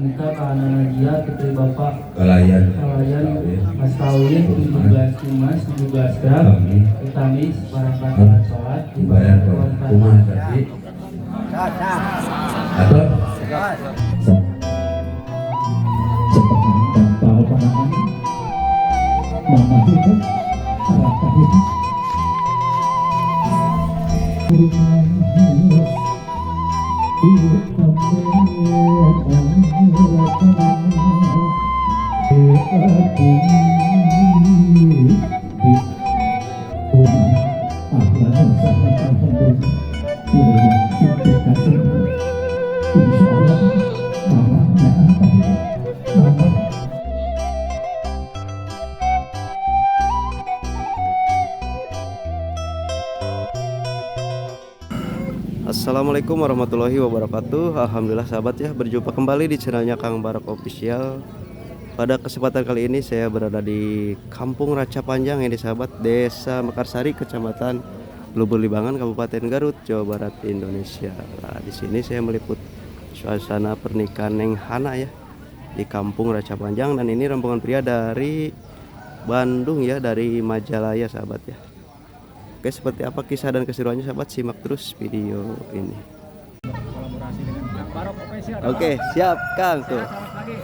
Nikah ka Hana Najia putri Bapak kalayan kalayan mas kawin 17 emas 17 gram Kamis barangkat sholat dibayar kumaha tadi atau tanpa panangan mama hidup raka hidup Assalamualaikum warahmatullahi wabarakatuh. Alhamdulillah sahabat ya, berjumpa kembali di channelnya Kang Barok Official. Pada kesempatan kali ini saya berada di Kampung Raca Panjang ini sahabat, Desa Mekarsari, Kecamatan Lubur Libangan, Kabupaten Garut, Jawa Barat, Indonesia. Nah, di sini saya meliput suasana pernikahan Neng Hana ya di Kampung Raca Panjang, dan ini rombongan pria dari Bandung ya, dari Majalaya sahabat ya. Oke, seperti apa kisah dan keseruannya sahabat, simak terus video ini. Oke, siap Kang tuh.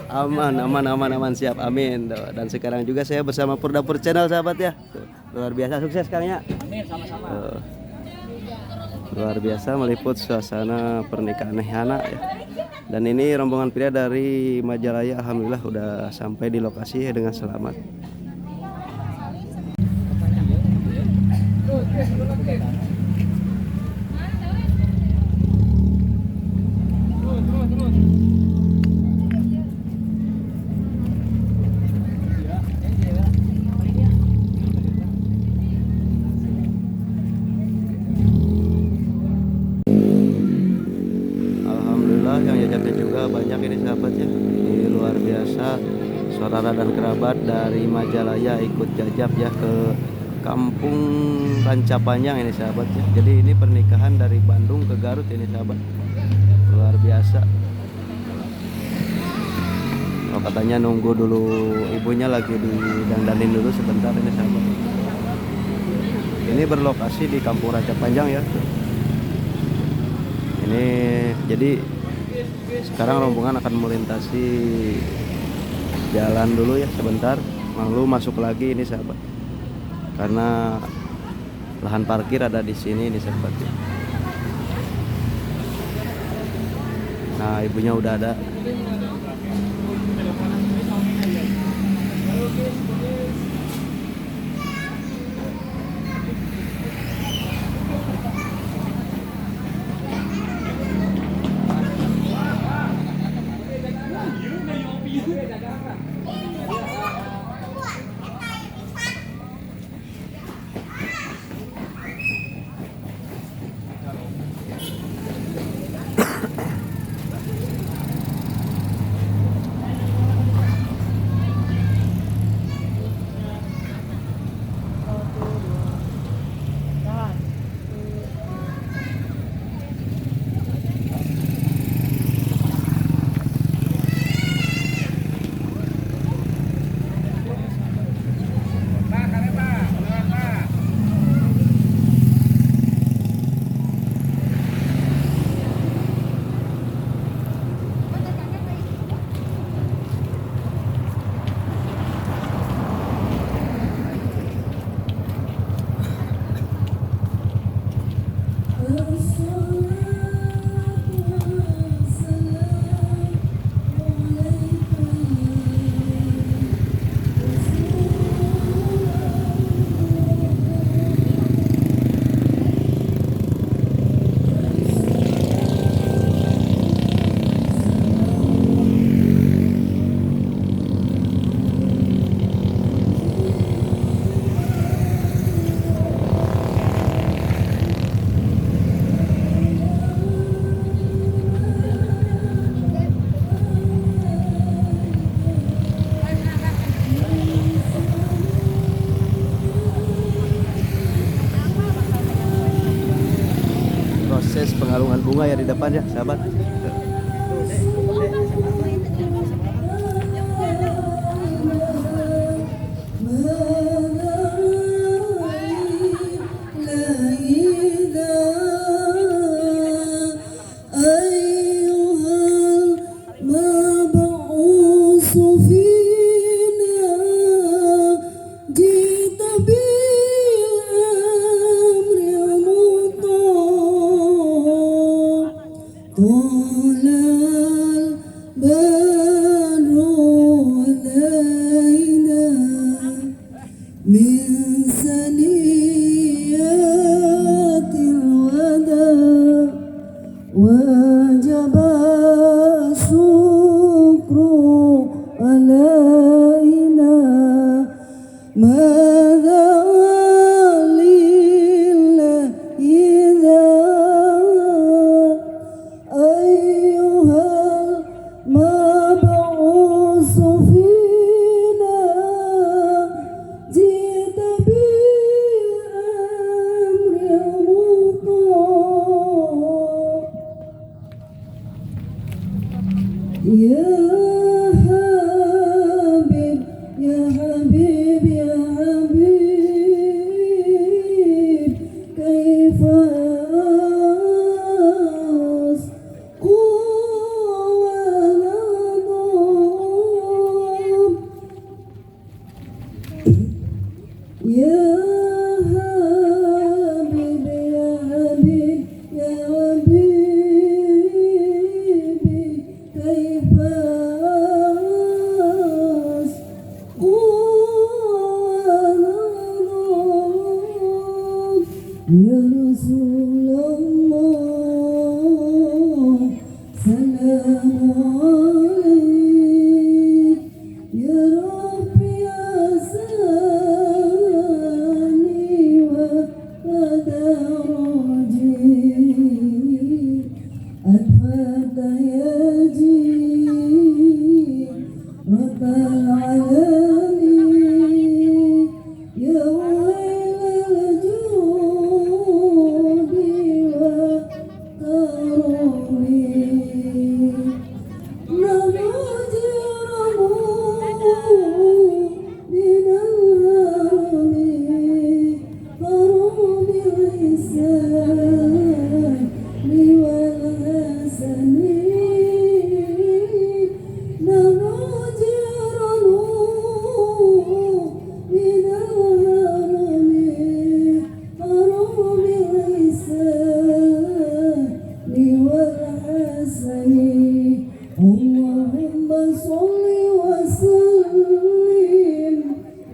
Aman, aman, aman, aman, siap, amin. Tuh. Dan sekarang juga saya bersama Purdapur Channel sahabat ya. Tuh. Luar biasa sukses Kang ya. Amin, sama-sama. Tuh. Luar biasa meliput suasana pernikahan Hana ya. Dan ini rombongan pria dari Majalaya, alhamdulillah udah sampai di lokasi ya dengan selamat. Alhamdulillah yang jajaknya juga banyak ini sahabat ya. Ini luar biasa, saudara dan kerabat dari Majalaya ikut jajab ya ke Kampung Ranca Panjang ini sahabat ya. Jadi ini pernikahan dari Bandung ke Garut ini sahabat. Luar biasa. Oh, katanya nunggu dulu ibunya lagi didandanin dulu sebentar ini sahabat. Ini berlokasi di Kampung Ranca Panjang ya. Ini jadi sekarang rombongan akan melintasi jalan dulu ya sebentar, lalu masuk lagi ini sahabat. Karena lahan parkir ada di sini ini sahabat ya. Nah, ibunya udah ada. Proses pengalungan bunga ya di depan ya sahabat. البدر علينا من ثنيات الوداع وجب الشكر علينا ماذا لله إذا أيها المبعوث فينا جئت بأمر مطاع يا حبيب يا حبيب يا حبيب كيف أسقو ولا أنام يا حبيب يا حبيب يا حبيبي كيف أسقو ولا أنام يا رسول الله سلام عليك يا ربي يا ساني ودرجي أدفت يا جيل رب العالمين يا ويل الجود والكرم نهجره من الهرم هرم الإحسان والحسن نهجره من الهرم هرم الإحسان والحسن اللهم صل وسلم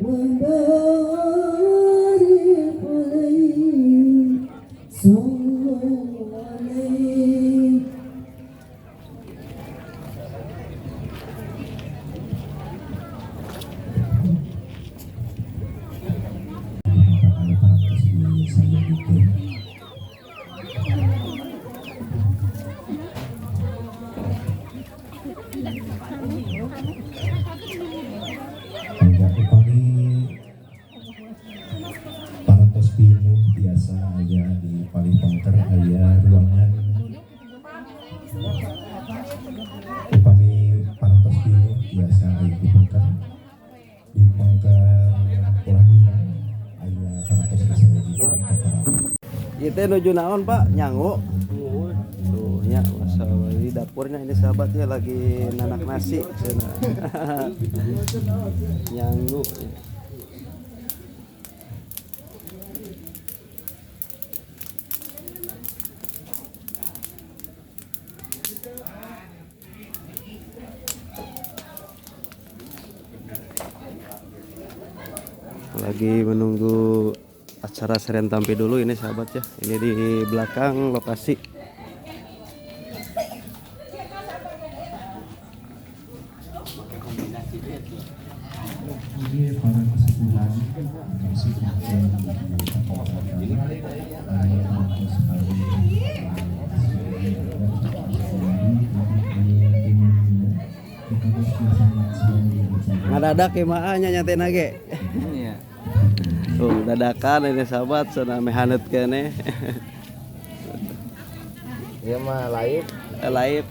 وبارك عليه صلى عليه. Ada parantos di sayagikeun. Mangga upami parantos pinuh biasa aya di paling pengker aya ruangan upami parantos pinuh biasa aya di pengker pelaminan aya parantos disayagikeun para Ieu teh nuju naon, Pak? Nyangu. Tuh nya, masa di dapurnya ini sahabat ya lagi nanak nasi cenah. Nyangu. Lagi menunggu acara Seren Tampi dulu ini sahabat ya. Ini di belakang lokasi. Ini para kesepuhan kasih Ngadadak ya mah nya nyatena ge. Iya. Tuh dadakan ini sahabat sana mehanet kene. Iya mah live. Live.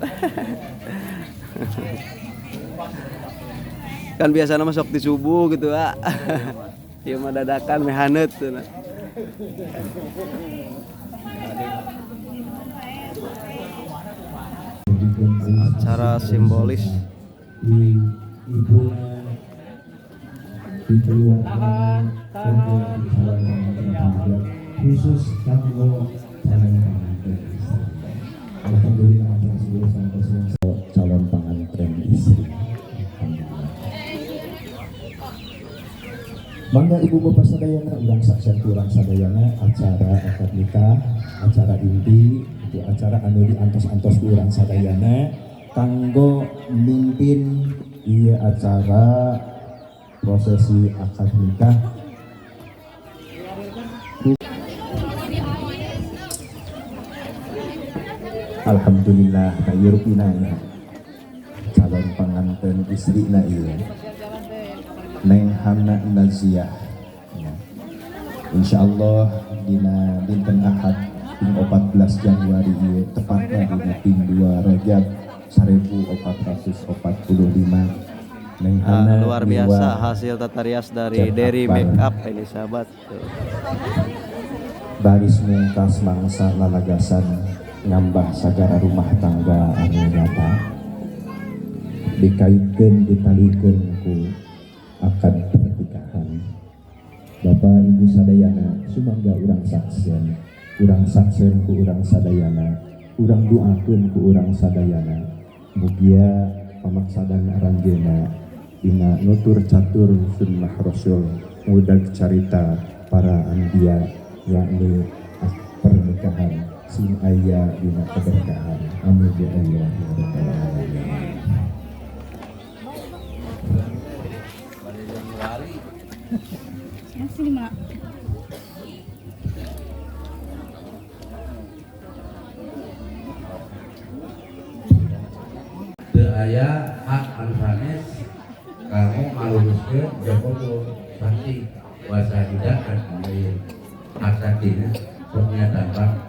Kan biasanya masuk di subuh gitu ah. Ieu mah dadakan mehanet cenah. Acara simbolis di ibuna di keluarga khusus kanggo calon pengantin. Alhamdulillah. Calon panganten istri. Alhamdulillah. Mangga ibu bapak sadayana, urang saksian ku urang sadayana acara akad nikah, acara inti itu acara anu diantos-antos ku urang sadayana. Kanggo mimpin ieu acara prosesi akad nikah, alhamdulillah ieu rupina ya calon panganten istrina ieu Neng Hana Naziah ya. Insyaallah dina dinten Ahad ping 14 Januari ieu, tepatnya dina ping 2 Rajab 1445, Neng Nah, Hana luar biasa miwah hasil tata rias dari Jam Derry Akbar. Makeup ini sahabat. Tuh. Baris mungkas mangsa lalagasan ngambah sagara rumah tangga anu nyata dikaitkeun, ditalikeun ku akad pernikahan. Bapak Ibu sadayana, sumangga urang saksian, urang saksen ku urang sadayana, urang doakeun ku urang sadayana, mugia pamaksadan aranjeuna dina nutur catur sunnah Rasul, ngudag carita para anbiya, yakni pernikahan sing aya dina keberkahan. Amin ya Allah ya rabbal alamin. Yang sini, Mak. Teu aya hak anu sanes kanggo ngaluruskeun joko saksi wasahida kan lain hak saksina. Sok nyatakan,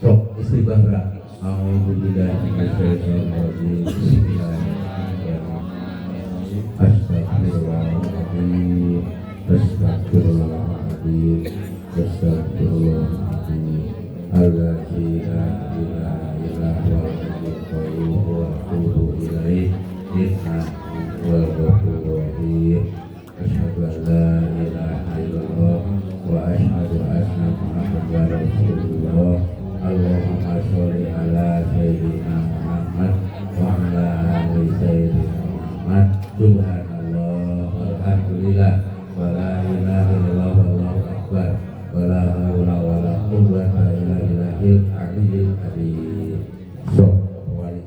sok istri baheula. A'udzu billahi minasyaitonir rajim. Bismillahirrahmanirrahim. Astagfirullahaladzim, astagfirullahaladzim, astagfirullahaladzim. Allazi la ilaha illa huwal hayyul qayyum wa atubu ilaih. Innahu huwal ghafurur rahim. Asyhadu an la ilaha illallah wa asyhadu anna Muhammadar Rasulullah. Allahumma sholli ala sayyidina Muhammad wa ala ali sayyidina Muhammad. Subhanallah walhamdulillah wa la ilaha illallah wallahu akbar wa la haula wa la quwwata illa billahil aliyyil azim. Sok wali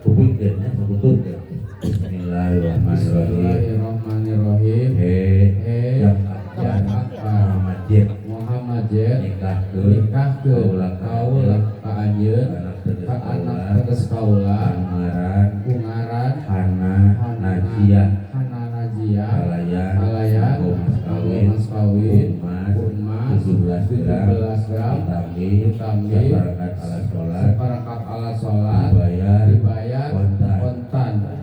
kupingkeun nya, sabuturkeun. Bismillahirrahmanirrahim. Bismillahirrahmanirrahim. He He Yang Yang Akbar Muhammad J Muhammad J nikahkeun nikahkeun kaula kaula ka anjeun anak teges ka anak kaula teges kaula anu ngaran ku ngaran Hana Hana Najia Hana Najia kalayan kalayan nganggo mas kawin mas kawin emas emas 17 gram 17 gram ditambi ditambi saperangkat alat sholat seperangkat alat sholat dibayar dibayar kontan. Kontan.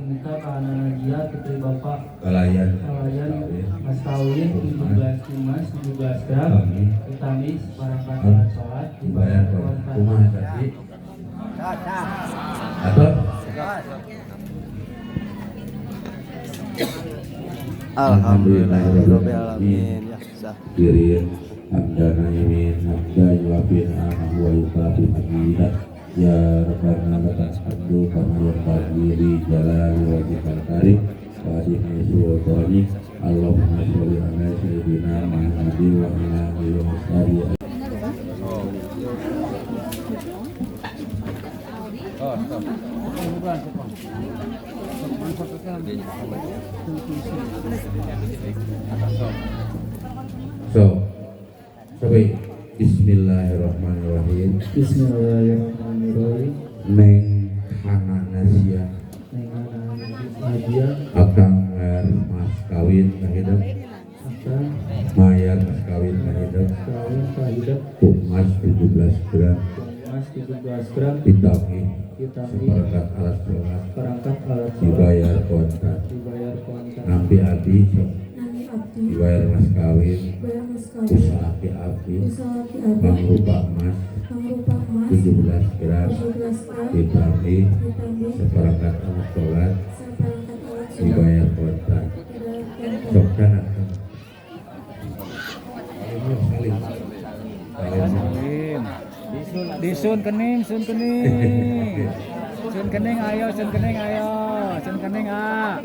Minta ke Hana Najia putri bapak kalayan kalayan kawin mas kawin 17 emas 17 gram kami ditambi seperangkat alat sholat dibayar kontan. kontan. Kumaha tadi atau Alhamdulillahirabbil alamin ya sah. Diri hamdan naimin hamdan yuafi ni'amahu wa yukafi mazidah. Ya Rabbana lakal hamdu kama yanbaghi li jalali wajhikal karim wa azimi sultani. Allahumma sholli ala sayyidina Muhammadin wa ala alihi wa sahbihi. So, coba Bismillahirrahmanirrahim. Bismillahirrahmanirrahim. Neng Hana Nasia Neng Hana Najia akang mayar mas kawin kahidep akan mayar mas kawin kahidep kawin kahidep emas 17 gram emas 17 gram ditambi ditambi seperangkat alat sholat perangkat alat sholat dibayar kontan. Dibayar kontan. Nampi abdi sok Nami abdi dibayar mas kawin bayar mas kawin usaha abdi usaha abdi mangrupa emas mangrupa emas 17 gram 17 gram ditambi ditambi seperangkat alat sholat seperangkat alat sholat dibayar kontan. Dibayar kontan. Sok kana salim salim. Salim. Di sun kening, sun kening. Sun kening ayo, sun kening ayo, sun kening ah.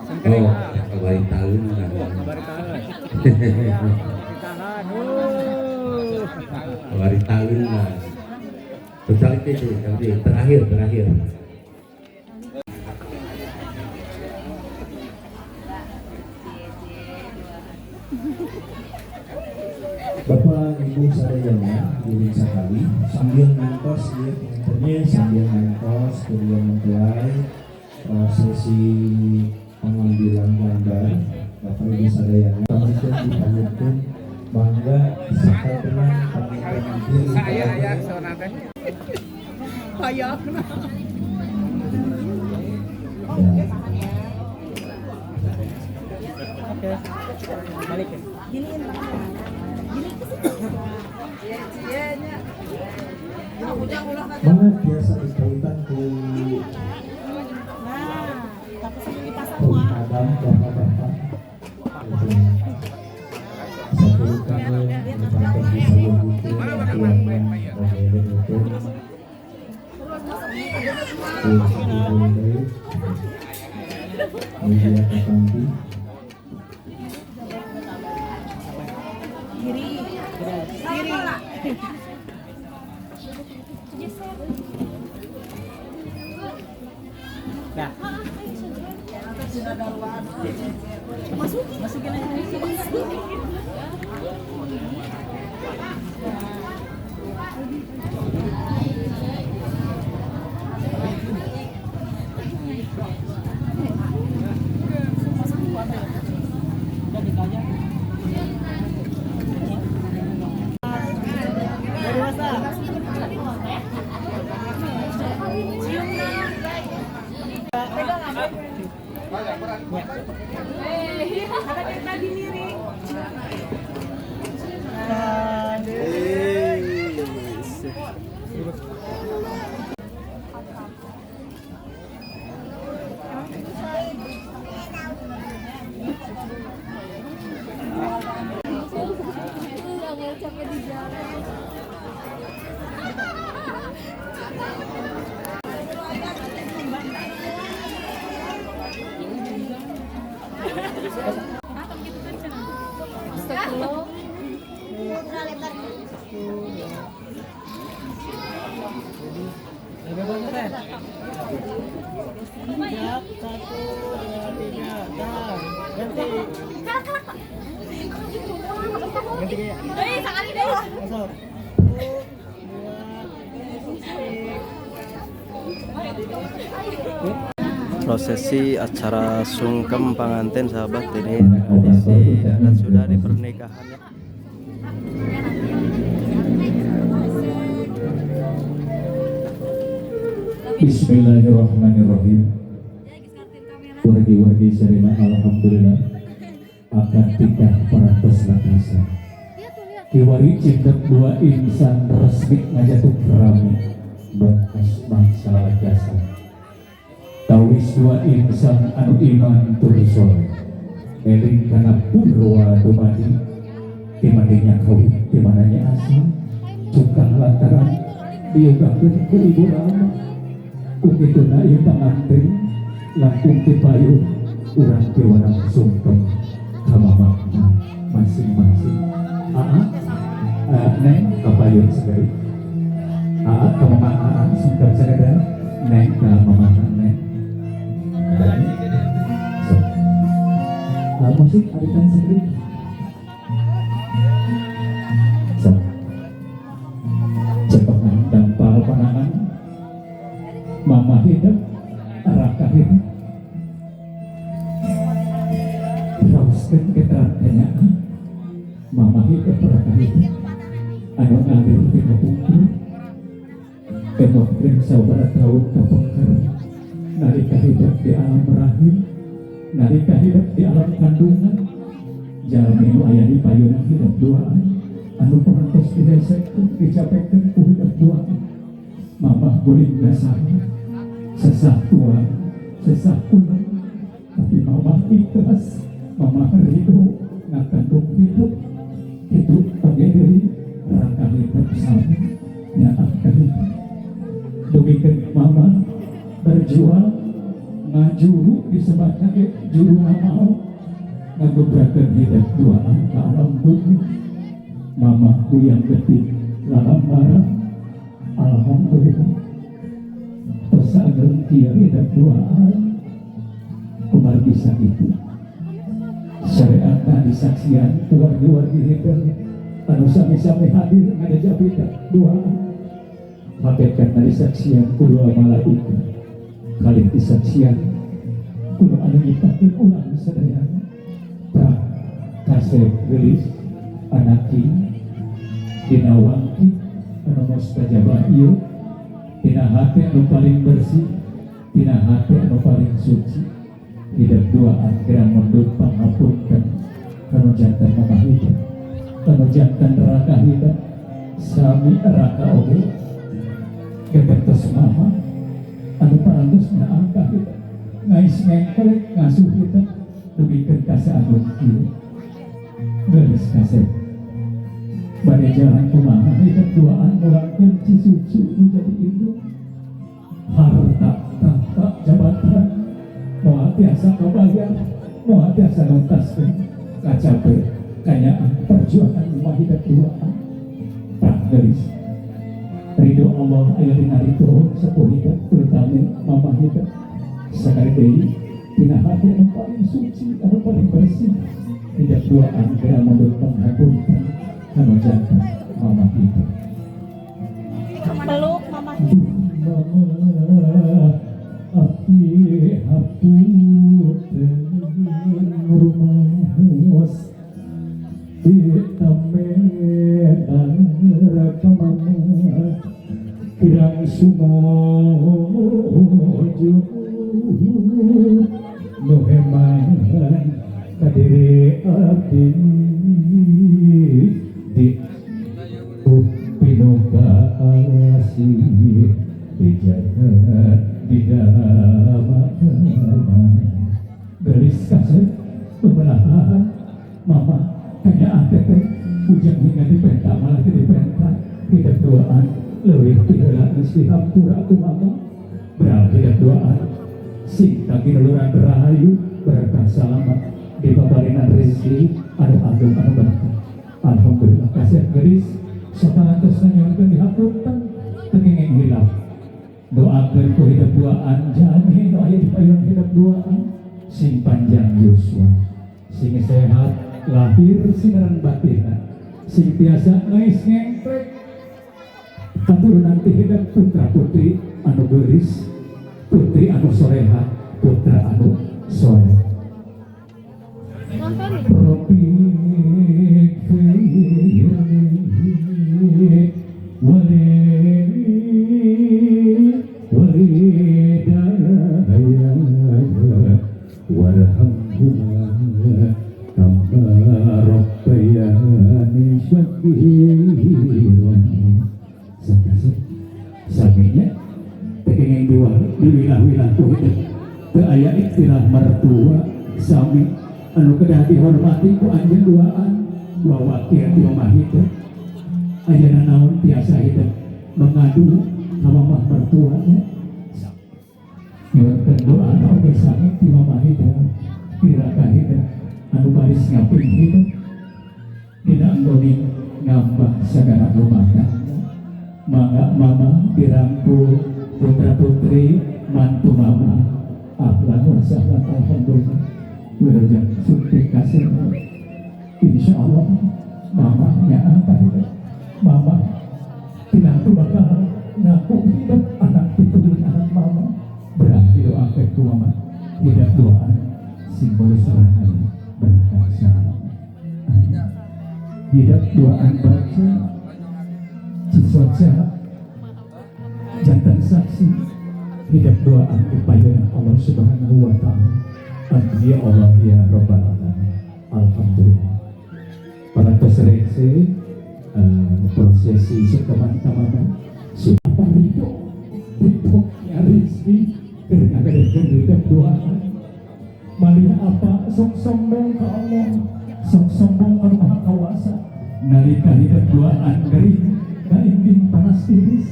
Sun kening Oh, ah. kabari tahun. Kabari tahun. Ditahan. Kabari tahun lah. Terus itu, terakhir, terakhir. Bapak Ibu sadayana diri sekali sambil ngantos ya pengantinnya, sambil ngantos kedua mempelai prosesi pengambilan gambar. Bapak Ibu sadayana pamungkun dipayunkeun mangga sakaltenan panganten diri. Saya ya sona teh. Ya. Oke. Balik ya. Mana biasa dikaitan ku Adam bapak-bapak satu kami dipakai di Nah. Masukin aja. Prosesi acara sungkem pengantin sahabat, ini tradisi adat sudah di pernikahan ya. Bismillahirrahmanirrahim. Wargi-wargi Serena, alhamdulillah akan tikah parantos lakasa. Kiwari cinta dua insan resmi ngajatuh rame bekas bangsa jasa. Tawis dua insan anu iman tur soleh. Eling kana purwa dumadi, dimandinya kawin, dimananya asal. Cukang lantaran diugahkeun ku ibu rama. Ku kituna ieu panganten langkung ti payun urang ti warang sungkem ka mamahna masing-masing. Aa, neng ka payun segari. Aa ka mamah aa sungkem sagada, neng ka mamahna neng. So, musik arikan sendiri. So, cepengan dampal panangan, mama hidup, raka hidup. Rauskeun keterangan mama hidup, raka hidup. Anu ngalir ti kapungkur, emotkeun sabaraha taun kapengker. Nalika hidup di alam rahim, nalika hidup di alam kandungan, jalmi nu aya di payuna hidup duaan, anu parantos diresekeun, dicapekeun ku hidup duaan. Mamah guling dasar, sesah tua, sesah pulang, tapi mamah ikhlas, mamah ridho, ngakandung hidup, hidup oge deui, raka hidup sami. Nyaah ka hidep dugikeun mama berjuang ngajuru disebutna ge juru mau ngagobrakeun hidep duaan ka alam dunya. Mamaku yang getih lalambaran, alhamdulillah tos saageng kieu hidep duaan kumargi sakitu syariatna disaksian ku wargi-wargi hidep anu sami-sami hadir ngadejap hidep duaan hakikatna disaksian ku dua malaikat kalih disaksian ku nu anu nyiptakeun urang sadayana. Tah kasep geulis anaki dina wangki anu mustajabah ieu tina hate anu paling bersih, tina hate anu paling suci hidep duaan gerang mundut pangapunten kanu janten mamah hidep kanu janten raka hidep sami raka oge getertos mama anu parantos nyaah ka hidep ngais ngengklek ngasuh hidep dugikeun ka saageng kieu. Geus kasep bade jalan kumaha hidep duaan mulangkeun cisucu nu jadi indung harta tahta jabatan moal tiasa kabayar moal tiasa nuntaskeun kacape kanyaah perjuangan mah hidep duaan. Tah geulis ridho Allah aya dina ridho sepuh hidep terutama mama hidep sakali deui tina hati anu paling suci anu paling bersih hidep duaan geura mundut panghapunten kanu janten mama hidep. Peluk mama. Mama abdi hapunten rumaos ditamenan raka mama kirang sumojo nu heman kadiri abdi di pinuka asih dijaga di dalam gelis kasih pembelahan mama kanyaah teteh ujang hingga dipenta malah dipenta hidep duaan leuwih ti heula geus dihampura ku mama beral hidep duaan sing kagiluran rahayu berkah salamat di babarinan rezeki anu agung anu berkah. Alhamdulillah kasih gelis saparantos nyuhunkeun dihapunten teu kenging hilap doakeun ku hidep duaan jalmi nu aya di payun hidep duaan sing panjang yuswa sing sehat lahir sinaran batinna sing tiasa ngais ngengklek katurunan ti hidep putra putri anu geulis putri anu soleha putra anu soleh. Rabbik firli walidaya warhamhuma kama rabbayani shaghira. Saminya teu kenging diwilah-wilah ku hidep teu aya istilah mertua sami anu kedah dihormati ku anjeun duaan wawakil ti mamah hidep ayana naon tiasa hidep mengadu ka mamah mertuanya nyuhunkeun doa oge sami ti mamah hidep ti raka hidep anu baris ngaping hidep dina anggone ngambah sagala rumah tangga mangga mama dirangkul putra putri mantu mama ahlan wa sahlan. Alhamdulillah wilujeng suntik kasih insyaallah mama nyaah hidep mama tidak tuh bakal ngaku hidup anak pituin anak mama berarti doa ku mama hidup doa simbolis rahayu berkah salam hidup doaan baca cisoca jantan saksi hidup doaan upaya Allah Subhanahu wa ta'ala. Amin ya Allah ya Rabbal alamin. Alhamdulillah. Para peserta prosesi sungkeman ka mama siapa ridho ridho rizki karena kadang hidup doaan malih apa sok sombong ke Allah sok sombong ke Maha Kawasa nalika hidup doaan gering Gainding panas tiris.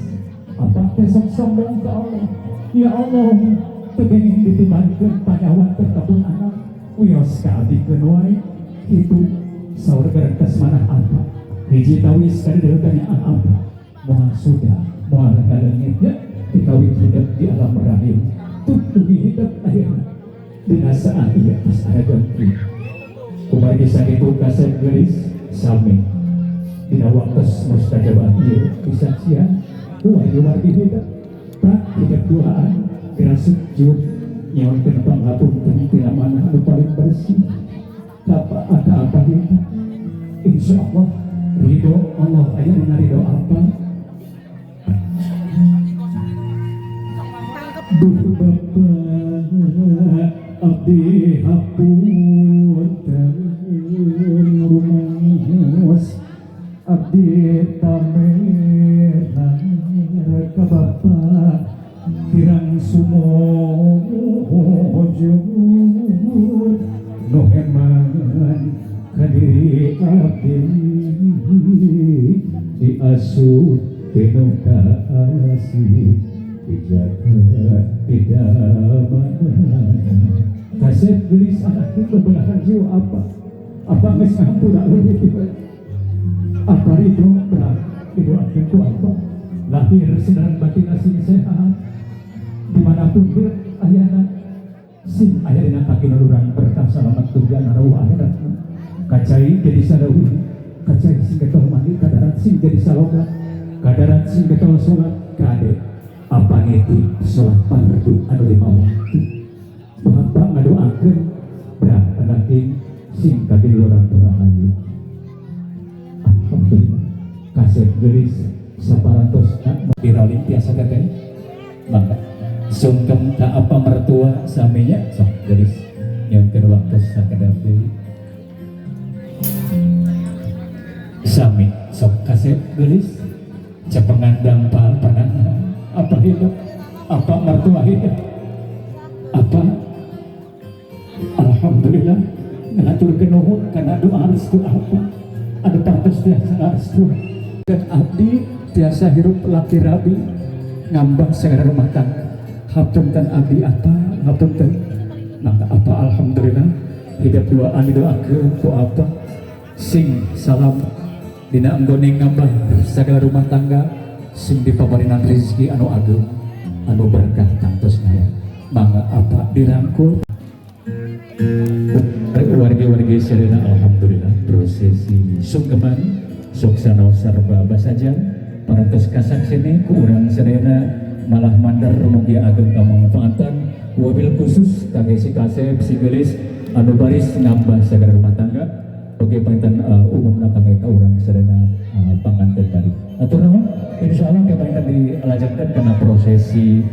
Apa teh sok sombong ke Allah. Ya Allah, teu genging ditibankeun panyawan teh kabun anak. Wios kaabikeun wae. Kitu saur geretes manah apa. Hiji tawis kadieu tanyaan apa. Moal sudah, moal kaleungit nya dikawin hidup di alam rahim. Tut dugi hidup akhirna. Dina saat ieu tos aragam kieu. Kumargi sakitu kasep geulis sami. Dina waktos mustajabah ieu disaksian ku wargi-wargi hidup. Prak hidup duaan geura sujud nyaonkeun panghapunten tina manah anu paling bersih. Ka apa hidup. Insyaallah ridho Allah aya dina ridho apa. Duh Bapak abdi hapunten rumaos abdi tamelar ka Bapak kirang sumujud nu heman ka diri abdi diasup tinu kaasih dijaga tidak kasep gelis anak itu belahan jiwa apa apa geus ngampura leuwih apa ridho berat didoakeun ku apa lahir sinar batin sing sehat dimanapun hirup ayana sing aya dina kakinuluran berkah salamat dunya rawuh akhirat kacai jadi sadawi kacai sing getol mandi kadarat sing jadi saloga kadarat sing getol salat kade apa niti salat fardu anu lima waktu bapak ngadoakeun berat anak sing kaginuluran rahayu. Alhamdulillah kasep geulis saparantos diraling tiasa teteh mangga sungkem ka apa mertua saminya sok geulis nyungkeun waktu sakedap deui sami sok kasep geulis cepengan dampal panah apa hidup apa mertua hidup apa alhamdulillah ngaturkeun nuhun kana doa restu apa anu pantes tiasa restu dan abdi tiasa hirup laki rabi ngambang segera rumah tangga hapunten abdi apa hapunten maka apa alhamdulillah hidup dua anu doakeun ku apa sing salam dina anggone ngambah sagala rumah tangga sing dipabarinan rezeki anu ageung anu berkah tangtosna mangga apa dirangkul wargi-wargi sadayana alhamdulillah prosesi sungkeman suksana sarba basajan parantos kasakseni ku urang sadayana malah mandar mugi ageng kamanfaatan wabil khusus kangge si kasep si geulis anu baris ngambah sagala rumah tangga oge panginten umumna kangge ka urang sadayana panganten tadi. Atur nuhun insyaallah ke panginten dilajengkeun kana prosesi